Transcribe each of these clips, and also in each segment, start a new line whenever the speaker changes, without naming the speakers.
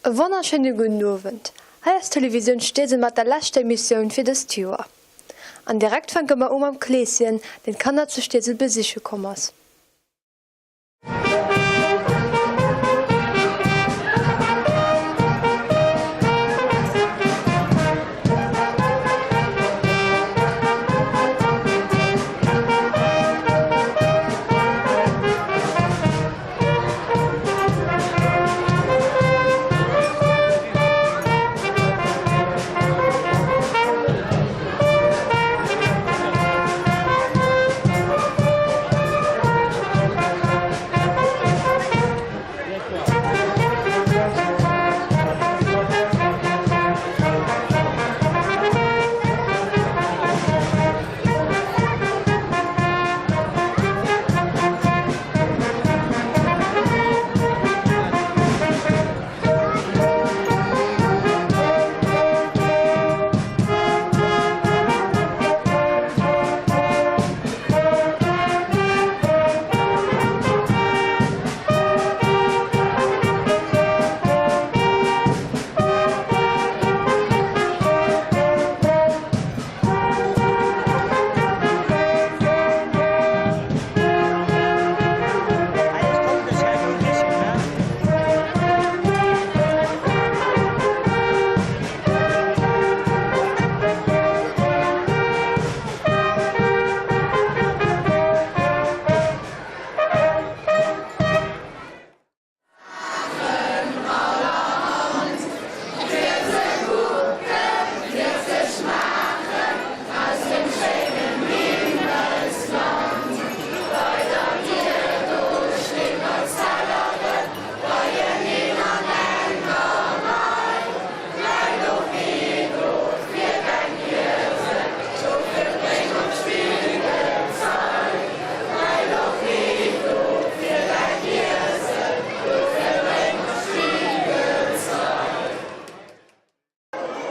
E wonnerschéine gudden Owend. Hei ass Télévisioun Steesel mat der leschter Emissioun fir dëst Joer. An direkt fänke mer u mam Kleeschen, deen d'Kanner zu Steesel besiche komm ass.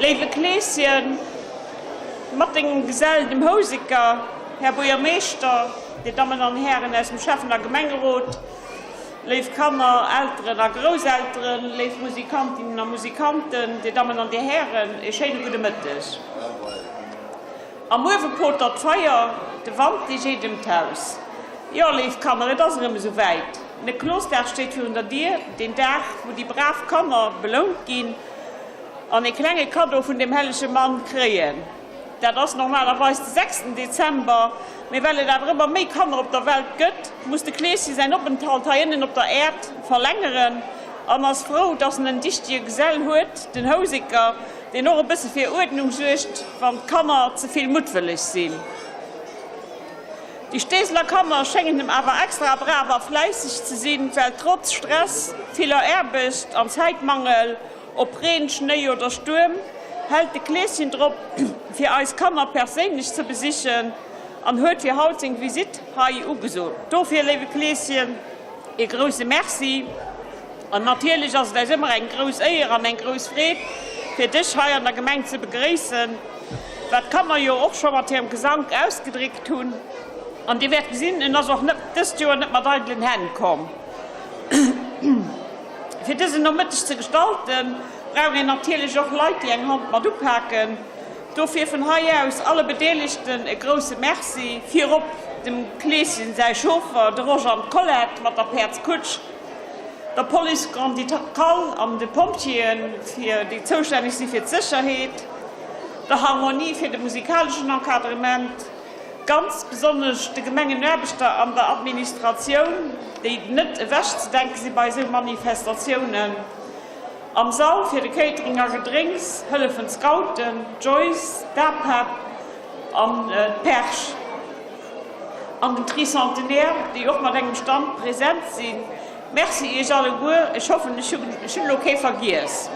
Léiwe Kleeschen, mat dengem Gesell, dem Houseker, Här Buergermeeschter, Dir Dammen an Hären aus dem Schäffen a Gemengerot, léif Kanner, Elteren a Grousselteren, léif Musikantinnen a Musikanten, Dir Dammen an Dir Hären, ee schéine gudde Mëtteg. Am Uewe potert d'Feier, de Wand dee jeet ëm d'Haus. Jo, léif Kanner, et ass erëm esou wäit, Neklosdag steet virun der Dier, deen Dag, wou déi brav Kanner belount ginn an ee klenge Kaddo vun dem hellege Mann kréien. Dat ass normalerweis de sechsten Dezember, mee well et awer ëmmer méi Kanner op der Welt gëtt, muss de Kleeschen säin Openthalt hei ënnen op der Äerd verlängeren an ass frou, dass en en dichtege Gesell huet, den Houseker, deen och e bësse fir Uerdnung suergt, wann d'Kanner ze vill muttwëlleg sinn. Déi Steeseler Kanner schéngen em awer extra brav a fläisseg ze sinn, well trotz Stress, viller Aarbecht an Zäitmangel, ob Reen, Schnéi oder Stuerm, hält de Kleeschen drop, fir eis Kanner perséinlech ze besichen an huet fir haut seng Visitt hei ugesot. Dofir, léiwe Kleeschen, ee grousse Merci! An natierlech ass et eis ëmmer eng grouss Éier an eng grouss Freed, fir dech hei an der Gemeng ze begréissen, wat d'Kanner jo och scho mat hirem Gesank ausgedréckt hunn. An dir wäert gesinn, en ass och net dëst Joer net mat eidelen Hänn komm. Fir dësen Nomëtteg ze gestalten, brauch een natierlech och Leit, déi eng Hand mat upaken. Dofir vun hei aus alle Bedeelegten e grousse Merci, virop dem Kleeschen säi Chauffer, de Roger an d'Colette mat der Päerdskutsch, der Police Grand-Ducale an de Pompjeeën, fir déi zoustänneg si fir d'Sécherheet, der Harmonie fir de musikaleschen Encadrement, ganz besonnesch de Gemengenaarbechter an der Administratioun, déi net ewechzedenke si bei esou Manifestatiounen. Am Sall fir de Catering a Gedrénks hëllefen d'Scouten, d'Joyce, d'APEP an d'Perch an den Tricentenaire, déi och mat engem Stand present sinn. Merci iech alleguer, ech hoffen ech hunn elo kee vergiess.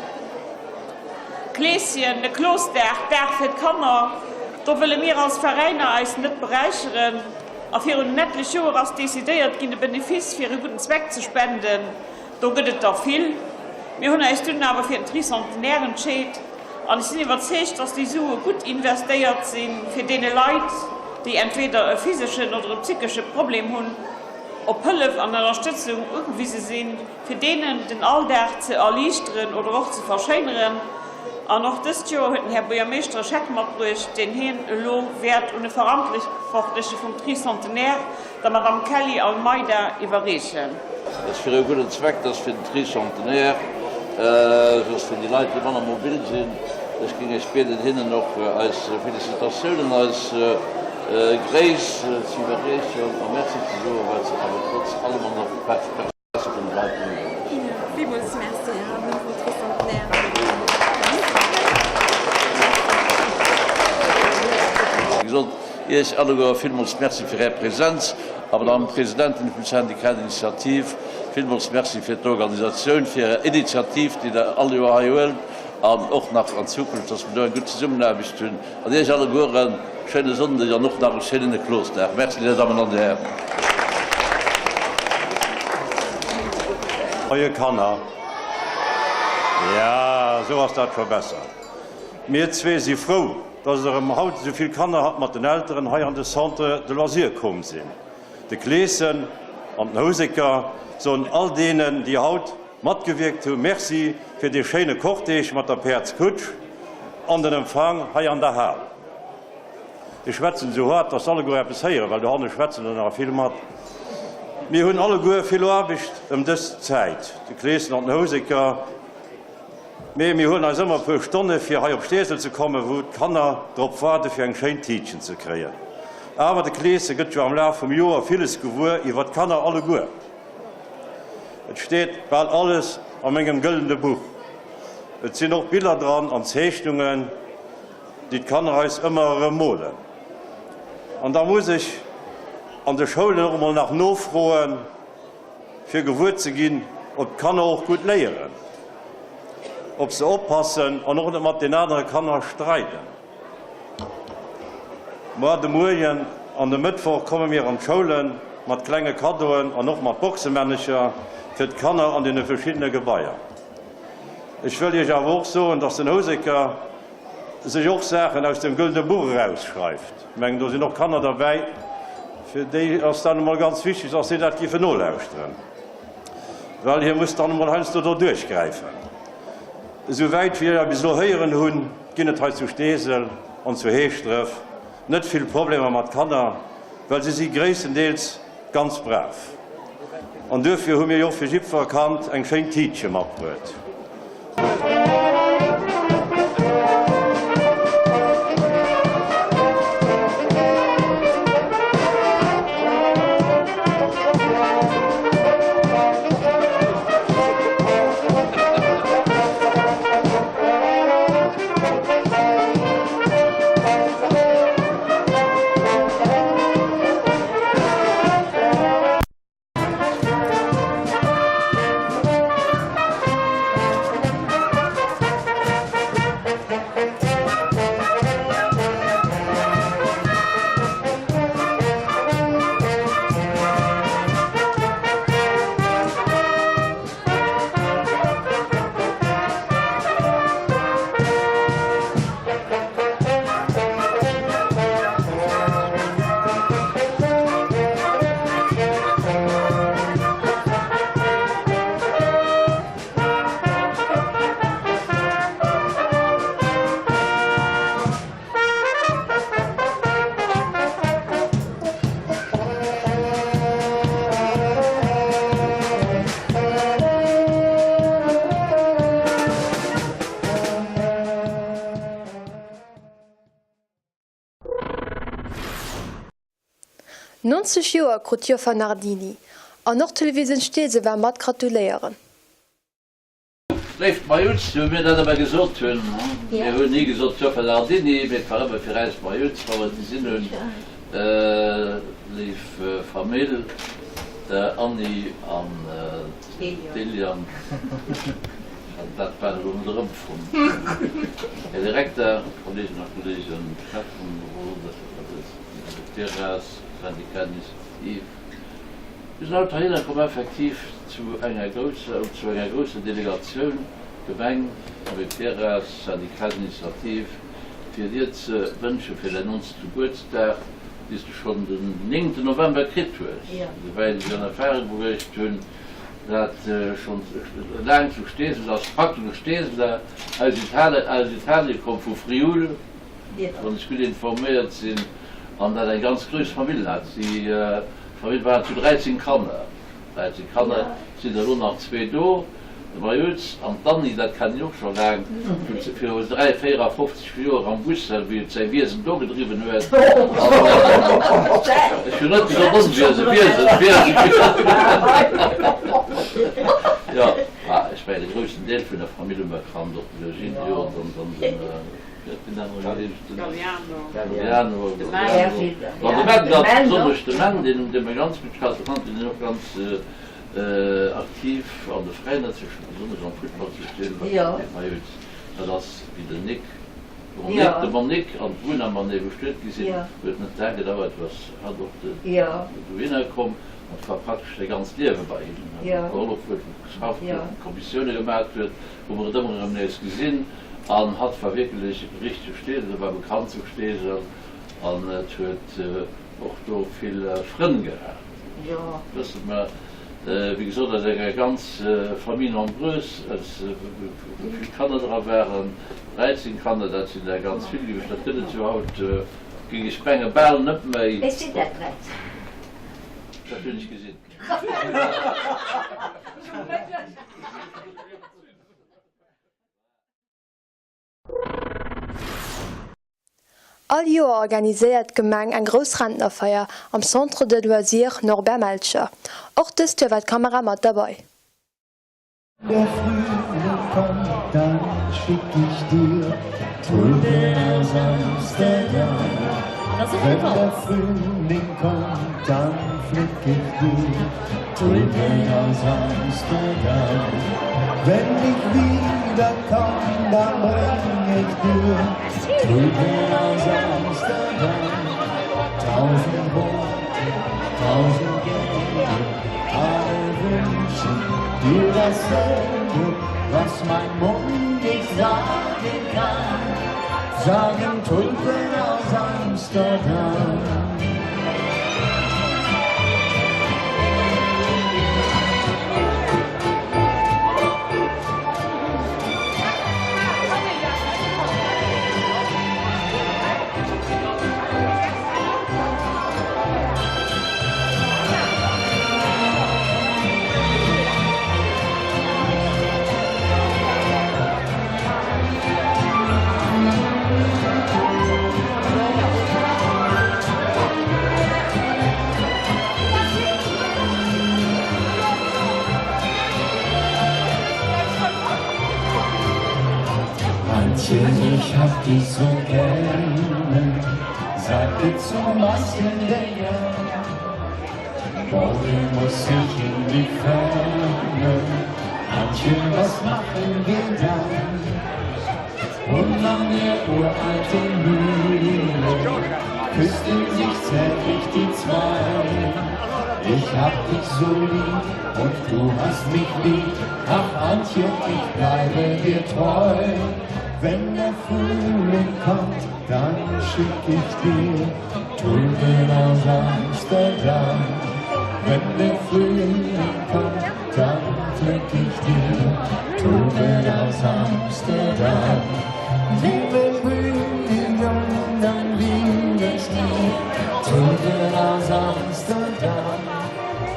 Kleeschen, de Klosdag, Dag fir d'Kanner, do wëlle mir als Veräiner eis net beräicheren. A virun en etlech Joer ass decidéiert ginn de Benefice fir e gudden Zweck ze spenden. Do gëtt et der vill. Mir hunn eis dunn awer fir den Tricentenaire entscheet an ech sinn iwwerzeegt, dass déi Sue gutt investéiert si fir deene Leit, déi entweder e physeschen oder e psychesche Problem hunn. op Hëllef an Ënnerstëtzung ugewise sinn, fir deenen den Alldag ze erliichteren oder och ze verschéineren. An och dëst Joer huet den Här Buergermeeschter e Scheck matbruecht, deen hien elo wäert un e Verantwortleche vum Tricentenaire, der Madame Kelly Almeida, iwwerreechen.
Dat ass fir e gudden Zweck, dat ass fir den Tricentenaire, dat ass fir déi Leit, déi manner mobil sinn. Ech géing Iech bieden, hinnen och eis Felicitatiounen, eis Gréiss ze iwwerreechen a Merci ze soen, well se awer trotz allem an der Presse vun de Leit noutwenneg sinn.
Villmools Merci am Numm vum Tricentenaire.
Wéi gesot, Iech alleguer villmools Merci fir Är Präsenz a Madame Presidentin vum Syndicat d'initiative, villmools Merci fir d'Organisatioun, fir Är Initiativ, déi Der all Joer hei huelt an och nach an Zukunft, dass mer do eng gutt Zesummenaarbecht hunn. An Iech allegueren schéine Sonndeg an och nach e schéinen Neklosdag. Merci, Dir Dammen an Dir Hären.
Moie Kanner. Ja, esou ass dat scho besser. Mir zwee si frou, dass et erëm haut esou vill Kanner mat den Elteren hei an de Centre de loisirs komm sinn. De Kleeschen an den Houseker soen all deenen, déi haut matgewierkt hu Merci fir dee schéine Cortège mat der Päerdskutsch an den Empfang hei an der Hal. Ech schwätzen esou haart, dass alleguer eppes héieren, well dohanne schwätzen der nach vill mat. Mir hunn alleguer vill Aarbecht ëm dës Zäit, de Kleeschen an den Houseker, mee mir huelen eis ëmmer e puer Stonne fir hei op Steesel ze kommen, wou d'Kanner drop waarde fir eng schéin Tiitchen ze kréien. Awer de Kleesche gëtt jo am Laf vum Joer villes gewuer iwwer d'Kanner alleguer. Et steet bal alles a mengem gëllene Buch. Et sinn och Biller dran an Zeechnungen, déi d'Kanner eis ëmmer erëm molen. An da muss ech an de Schoulen och emol nach nofroen, fir gewuer ze ginn, ob d'Kanner och gutt léieren, ob se oppassen an och net mat den anere Kanner streiden. Moar de Moien an de Mëttwoch komme mir an d'Schoule mat klenge Kaddoen an och mat Boxemännecher fir d'Kanner an deene verschiddene Gebaier. Ech wëll Iech awer och soen, dass den Houseker sech och Saachen aus dem Gëllene Buch erausschreift. Ech mengen, do sinn och Kanner derbäi, fir déi ass dat emol ganz wichteg, dass si dat géifen nolauschteren, well hie muss dann emol heiansdo do duerchgräifen. Esou wäit wéi ech bis elo héieren hunn, ginn et hei zu Steesel an zu Heeschdref net vill Problemer mat Kanner, well se si gréisstendeels ganz brav. An duerfir hu mir jo och fir jiddwer Kand eng schéin Tiitche matbruet.
90 Joer krut d'Joffer Nardini, an och d'Televisioun Steesel war mat gratuléieren.
Léif Majuts, wéi mir dat ëmmer gesot hunn, mir hunn ni gesot Joffer Nardini, mee et war ëmmer fir äis Majuts, wa mer et gesinn hunn, léif Famill, d'Anny an d'Elian, an dat war elo net erëmfonnt, Här Direkter, Kolleegen a Kollegen, Schäfferot, Terrasse, Syndicat d'initiative. Mir sinn haut heihinner komm effektiv zu enger grousser, zu enger grousser Delegatioun, Gemeng, Abbé Pierre, Syndicat d'initiative, fir dir ze wënsche fir däin 90. Gebuertsdag. déi s de schonn den néngten November kritt hues, esouwäit ech an Erfahrung bruecht hunn, dat schonn laang zu Steesel ass, praktesch e Steeseler, aus Italien, aus Italien komm, vu Friul, wann ech gutt informéiert sinn, an dat eng ganz grouss Famill hat. Si Famill waren zu 13 Kanner. 13 Kanner, et sinn der elo nach zwee do, de Majuz an d'Anni, dat kennen ech och scho laang, vu viru 3, 54 Joer am Bus, wéi et säi Wiesen do gedriwwen huet. Ech hunn net gesot Onwiesen, Wiesen, Wiesen. Jo, ech mengen, e groussen Deel vun der Famill hu mer kannt, och de Virginio an dann den. Galliano, de Menn, besonnesch de Menn, deen dee mer ganz gutt kannt, deen och ganz aktiv an de Veräiner ze besonnesch am Futtball ze spillen, dat ass wéi den Nic, de Monique an d'Bruna matenee bestuet gi sinn, huet net laang gedauert, du ass hatt och dohinner komm an war praktesch säi ganzt Liewe bei hinnen, huet gehollef huet, geschafft huet, Kommissioune gemat huet, hu mer et ëmmer erëm nees gesinn. An hatt war wierklech richteg Steesel, war bekannt zu Steesel an et huet och do vill Frënn gehat. Wësse mer, wéi gesot, aus enger ganz Famille nombreuse, aus wou vill Kanner dra waren, 13 Kanner, dat sinn der ganz vill gewiescht, dat gëtt et jo haut, géing ech mengen, bal net méi.
Wéi sinn dat 13?
Dat hunn ech gesinn.
All Joer organiséiert d'Gemeng eng grouss Rentnerfeier am Centre de Loisirs Norbert Melcher. Och dëst Joer war d'Kamera mat derbei.
Der Frühling kommt, dann schick ich dir Tulpen aus Amsterdam. Wenn der Frühling kommt, dann flick ich dir Tulpen aus Amsterdam. Wenn ich wiederkomm, dann bring ich dir Tulpen aus Amsterdam. Tausend rote, tausend gelbe, alle wünschen dir dasselbe, was mein Mund nicht sagen kann. Sagen Tulpen aus Amsterdam. Antje, ich hab dich so gerne, sagte zum meisten der Jahr. Morgen muss ich in die Ferne, Antje, was machen wir dann? Und an der uralten Mühle küssten sich zärtlich die zwei. Ich hab dich so lieb und du hast mich lieb. Ach Antje, ich bleibe dir treu. Wenn der Frühling kommt, dann schick ich dir Tulpen aus Amsterdam. Wenn der Frühling kommt, dann pflück ich dir Tulpen aus Amsterdam. Wenn der Frühling kommt, dann will ich dir Tulpen aus Amsterdam.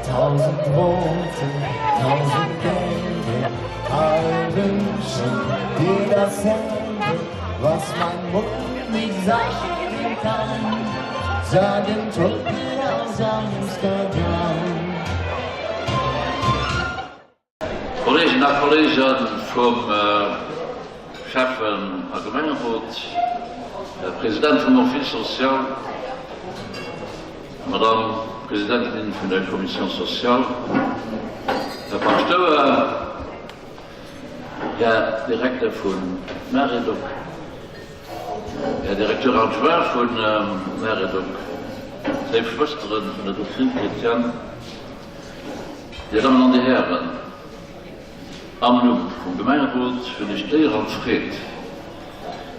Tausend rote, tausend gelbe, alle wünschen dir dasselbe, was mein Mund nicht sagen kann. Sagen Tulpen aus Amsterdam.
Kolleegen a Kolleegen vum Schäffen a Gemengerot, Här President vum Office social, Madamm Presidentin vun der Commission sociale, Här Paschtouer, Här Direkter vu Maredoc, Här Directeur adjoint vu Maredoc, léif Schwësteren vun der Doctrine chrétienne, Dir Dammen an Dir Hären, am Numm vum Gemengerot hunn ech d'Éier an d'Freed,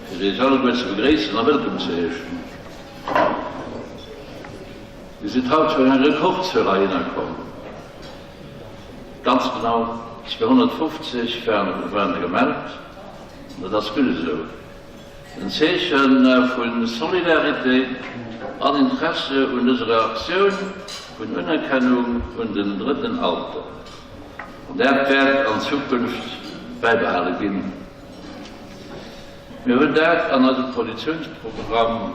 fir Iech alleguer ze begréissen a wëllkomm ze heeschen. Dir sidd haut zu enger Rekordzuel heihinner komm. Ganz genau 250 waren der gemellt, an dat ass gutt esou. En Zeeche vu Solidaritéit an Interesse un dëser Aktioun vun Unerkennung un den drëtten Alter. An dat wäert an Zukunft bäibehale ginn. Mir hunn dat an eisem Koalitiounsprogramm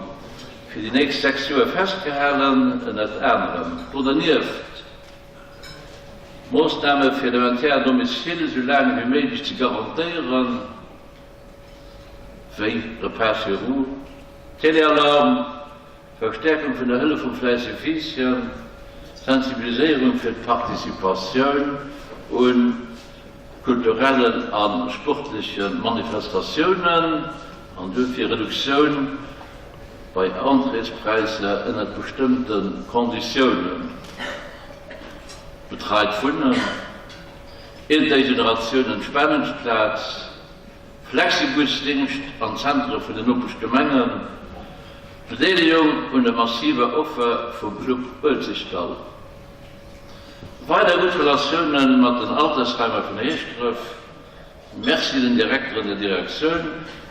fir déi nächst 6 Joer festgehalen, ënnert anerem. Do dernieft Moossname fir de Maintien à domicile esou laang ewéi méiglech ze garantéieren, wéi Repas sur roues, Téléalarme, Verstäerkung vun der Hëllef vum Fläisse Fiisschen, Sensibiliséierung fir d'Participatioun u kulturellen a sportleche Manifestatiounen an duerfir Reduktioun bei Entréespräisser ënnert bestëmmte Konditiounen, betreit Wunnen, Intergeneratioun Entspanungsplaz, Flexibusdingscht an Zentre vun den Nopeschgemengen, Bedeelegung un der massiver Offer vum Club Uelzechtdall. Weider gutt Relatioune mat den Altersheimer vun Heeschdref. Merci den Direkteren, der Direktioun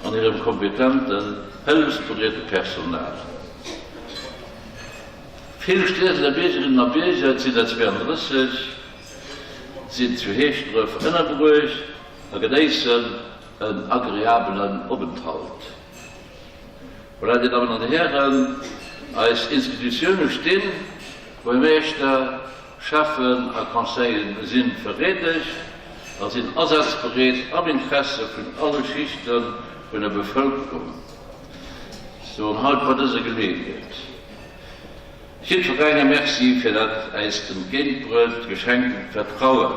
an hirem kompetenten, hëllefsbereete Personal. Vill Steeseler Biergerinnen a Bierger, et sinn der 32, sinn zu Heeschdref ënnerbruecht a genéissen en agreabelen Openthalt. Voilà, Dir Dammen an Dir Hären, eis Institutioune stinn, Buergermeeschter, Schäffen a Conseillere si vereedegt a sinn asazbereet am Interesse vun alle Schichte vun der Bevëlkerung. Soen haut bei dëser Geleeënheet jiddwerengem Merci fir dat äis entgéintbruecht geschenktent Vertrauen,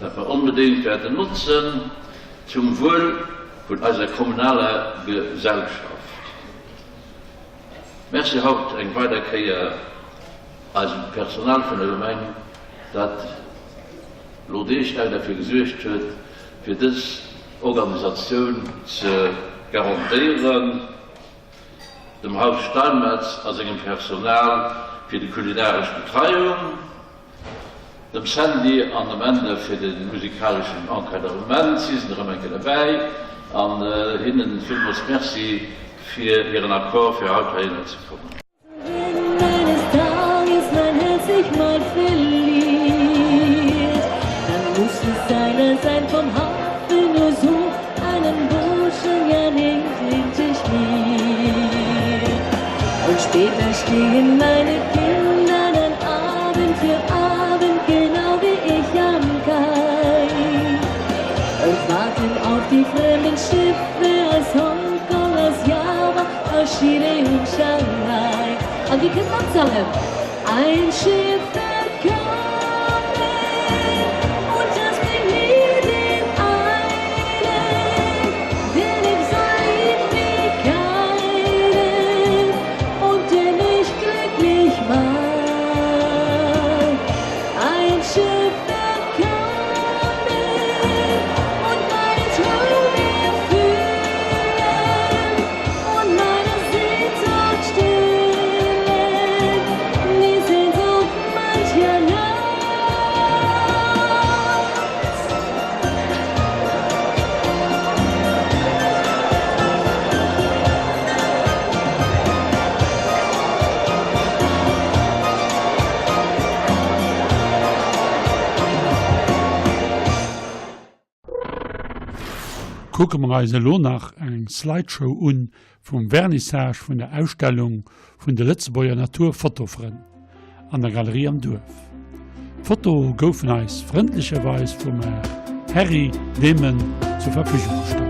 dat mer onbedéngt wäerten notzen zum Wuel vun eiser kommunaler Gesellschaft. Merci haut eng weider Kéier eisem Personal vun der Gemeng, dat lo deeglaang derfir gesuergt huet, fir dës Organisatioun ze garantéieren, dem Haus Steinmetz a sengem Personal fir déi kulinaresch Betreiung, Dem Sandy an dem Ende fir de musikaleschen Encadrement, si sinn erëm eng Kéier derbäi, an hinnen villmools Merci fir hiren Accord fir haut heihinner ze kommen.
Wenn eines Tages mein Herz sich mal verliert, dann muss es einer sein vom Hafen, nur so einen Burschen, ja den find ich nie. Und später stehen meine Kinder dann Abend für Abend, genau wie ich am Kai. Und warten auf die fremden Schiffe aus Hongkong, aus Java, aus Chile und Shanghai. Und die Kinder sangen, ein Schiff wird kommen und das bringt mir den einen, der nicht so lieb wie keinen und der mich glücklich macht. Ein Schiff wird kommen und meinen Traum erfüllen und meine Sehnsucht stillen, die Sehnsucht mancher Nacht.
Kucke mer eis elo nach eng Slideshow un vum Vernissage vun der Ausstellung vun de Lëtzebuerger Naturfotofrënn an der Galerie am Duerf. D'Fotoe goufen eis frëndlecherweis vum Här Harry Demen zur Verfügung gestallt.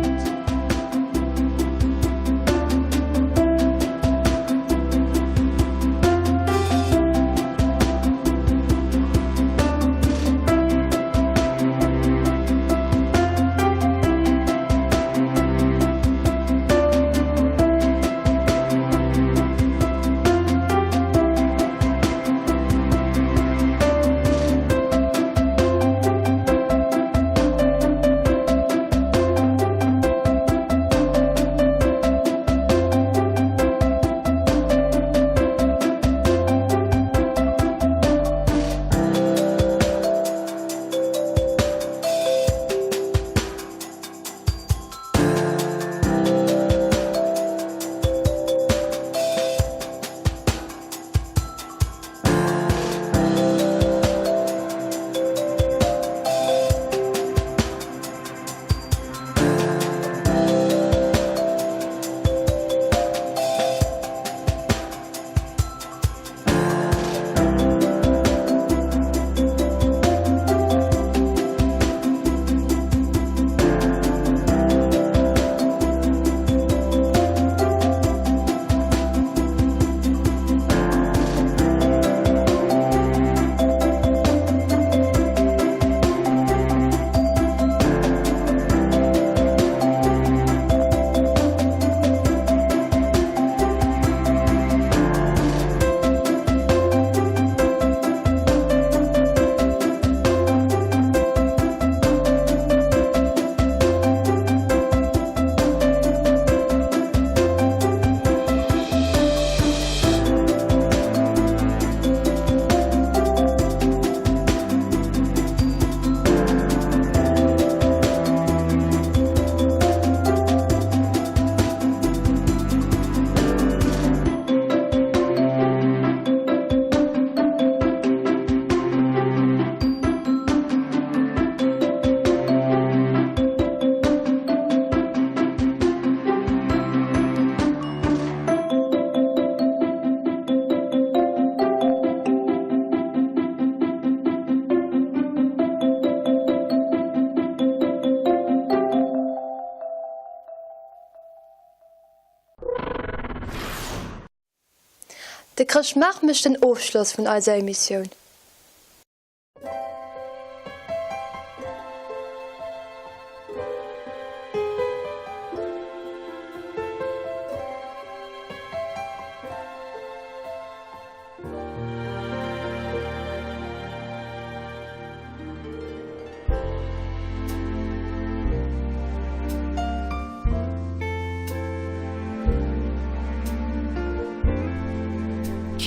De Chrëschtmaart mécht den Ofschloss vun eiser Emissioun.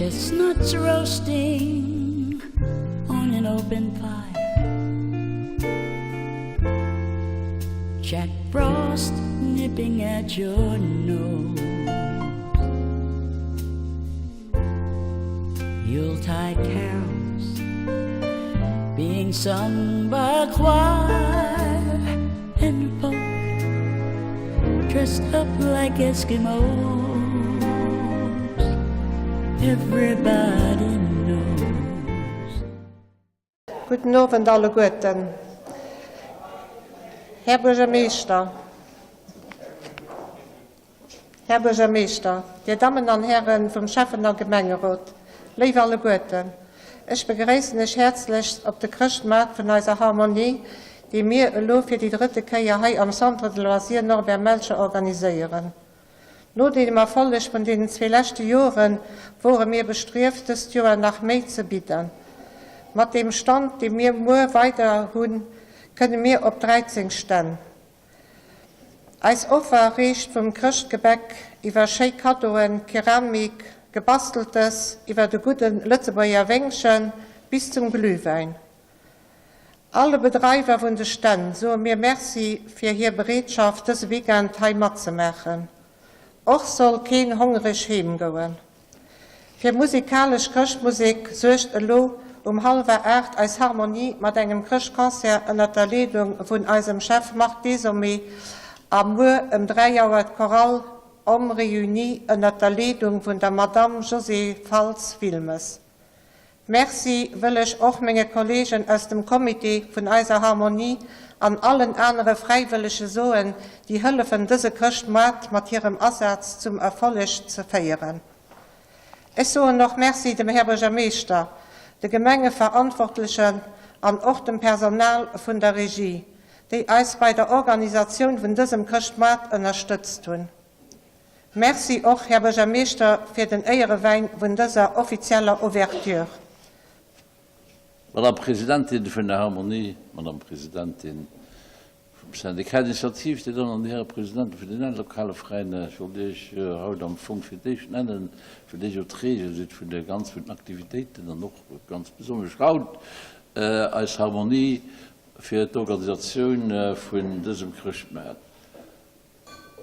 Chestnuts roasting on an open fire. Jack Frost nipping at your nose. Yuletide carols being sung by a choir and folk dressed up like Eskimos. Everybody knows.
Gudden Owend alleguerten. Här Buergermeeschter, Här Buergermeeschter, Dir Dammen an Häre vum Schäffen a Gemengerot, léif alleguerten, ech begréissen Iech häerzlechst op de Chrëschtmaart vun eiser Harmonie, dee mir elo fir déi drëtte Kéier hei am Centre de Loisirs Norbert Melcher organiséieren. No deem Erfolleg vun deenen zwee leschte Jore wore mir bestrieft, dëst Joer nach méi ze bidden. Mat deem Stand, dee mir muer weider hunn, kënne mir op 13 Stänn. Eis Offer reecht vum Chrëschtgebäck iwwer schéi Kaddoen, Keramik, Gebasteltes, iwwer de gudde Lëtzebuerger Wéngchen bis zum Glühwäin. Alle Bedreiwer vun de Stänn soe mir Merci fir hir Bereetschaft dëse Weekend hei matzemaachen. Och soll keen hongereg heem gouen. Fir musikalesch Chrëschtmusek suergt elo um hallwer 8 eis Harmonie mat engem Chrëschtconcert ënnert der Leedung vun eisem Chef Marc Desormé a muer ëm 3 Auer d'Chorale Hommes Réunis ënnert der Leedung vun der Madamm Josée Faltz-Wilmes. Merci wëll ech och menge Kollegen aus dem Comité vun eiser Harmonie an allen anere Fräiwëllege soen, déi hëllefen dëse Chrëschtmoart mat hirem Asaz zum Erfolleg ze féieren. Ech soen och Merci dem Här Buergermeeschter, de Gemengeverantwortlechen an och dem Personal vun der Regie, déi eis bei der Organisatioun vun dësem Chrëschtmoart ënnerstëtzt hunn. Merci och, Här Buergermeeschter, fir den Éierewäin vun dëser offizieller Ouverture.
Madame Presidentin vun der Harmonie, Madame Presidentin vum Syndicat d'Initiative, Dir Dammen an Dir Häre Presidenten vun den lokale Veräiner, ech wollt Iech haut am Fong fir d'éischt nennen, well Dir jo d'Träger sidd vun der ganz vun den Aktivitéiten an och ganz besonnesch haut eis Harmonie fir d'Organisatioun vun dësem Chrëschtmaart.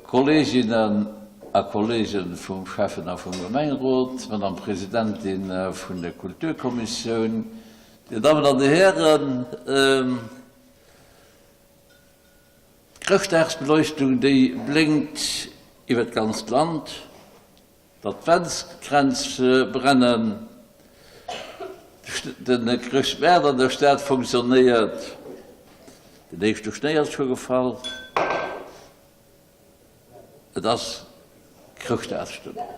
Kolleeginnen a Kolleegen vum Schäffen a vum Gemengerot, Madame Presidentin vun der Kulturkommissioun, Dir Dammen an Dir Hären, d'Chrëschtdagsbeleuchtung, déi blénkt iwwer d'ganzt Land. D'Adventskränz brennen, de Chrëschtmaart an der Stad funktionéiert, den éischte Schnéi ass scho gefall, et ass Chrëschtdagsstëmmung.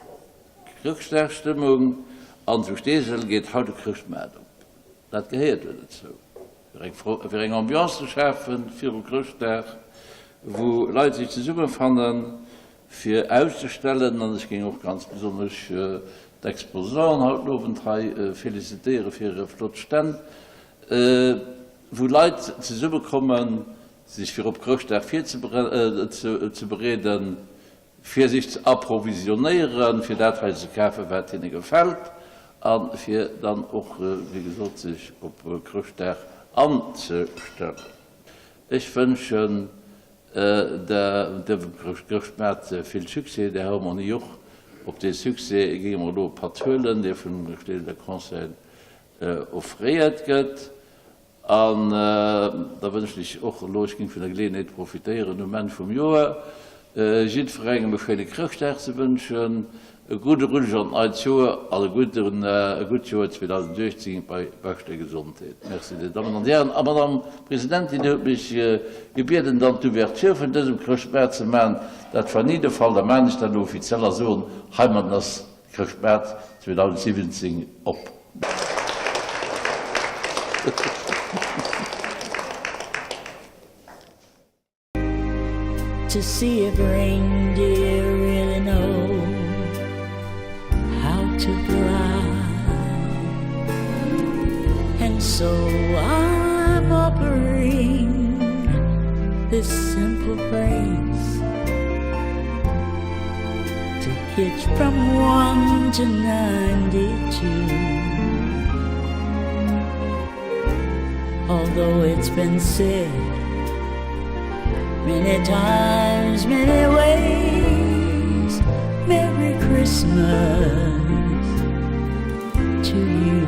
Chrëschtdagsstëmmung an zu Steesel geet haut de Chrëschtmaart op. Dat gehéiert jo dozou, fir eng Ambiance ze schafen viru Chrëschtdag, wou Leit sech zesummefannen, fir auszestellen, an ech géing och ganz besonnesch d'Exposanten haut den Owend hei félicitéiere fir hir flott Stänn, wou Leit zesummekommen, sech fir op Chrëschtdag virzebereeden, fir sech ze approvisionnéieren, fir dat hei ze kafen, wat hinne gefält, a fir dann och, wéi gesot, sech op Chrëschtdag anzestellen. Ech wënschen Dem Chrëschtmaart vill Succès, der Harmonie och. Op dee Succès géinge mer elo e Patt huelen, dee vum Steeseler Conseil offréiert gëtt. An da wënschen ech och elo, ech géing vun der Geleeënheet profitéieren, um Enn vum Joer jiddwerengem e schéine Chrëschtdag ze wënschen, e gudde Rutsch an d'neit Joer an e gudden, e gutt Joer 2018 bei beschter Gesondheet. Merci, Dir Dammen an Dir Hären. A Madame Presidentin, Dir hutt mech gebieden, dann d'Ouverture vun dësem Chrëschtmaart ze maachen. Dat war ni de Fall. Da maachen ech dat elo offiziell a soen, heimadden ass. Chrëschtmaart 2017 op.
To see if reindeer really know how to fly. And so I'm offering this simple phrase to hitch from 1 to 92. Although it's been said many times, many ways, Merry Christmas to you.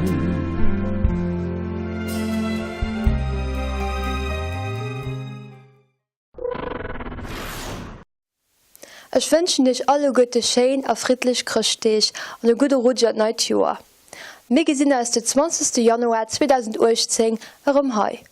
Ech wënschen iech alleguerte schéin a friddlech Chrëschtdeeg an e gudde Rutsch an d'neit Joer. Mir gesinn eis de 20 Januar 2018 erëm hei.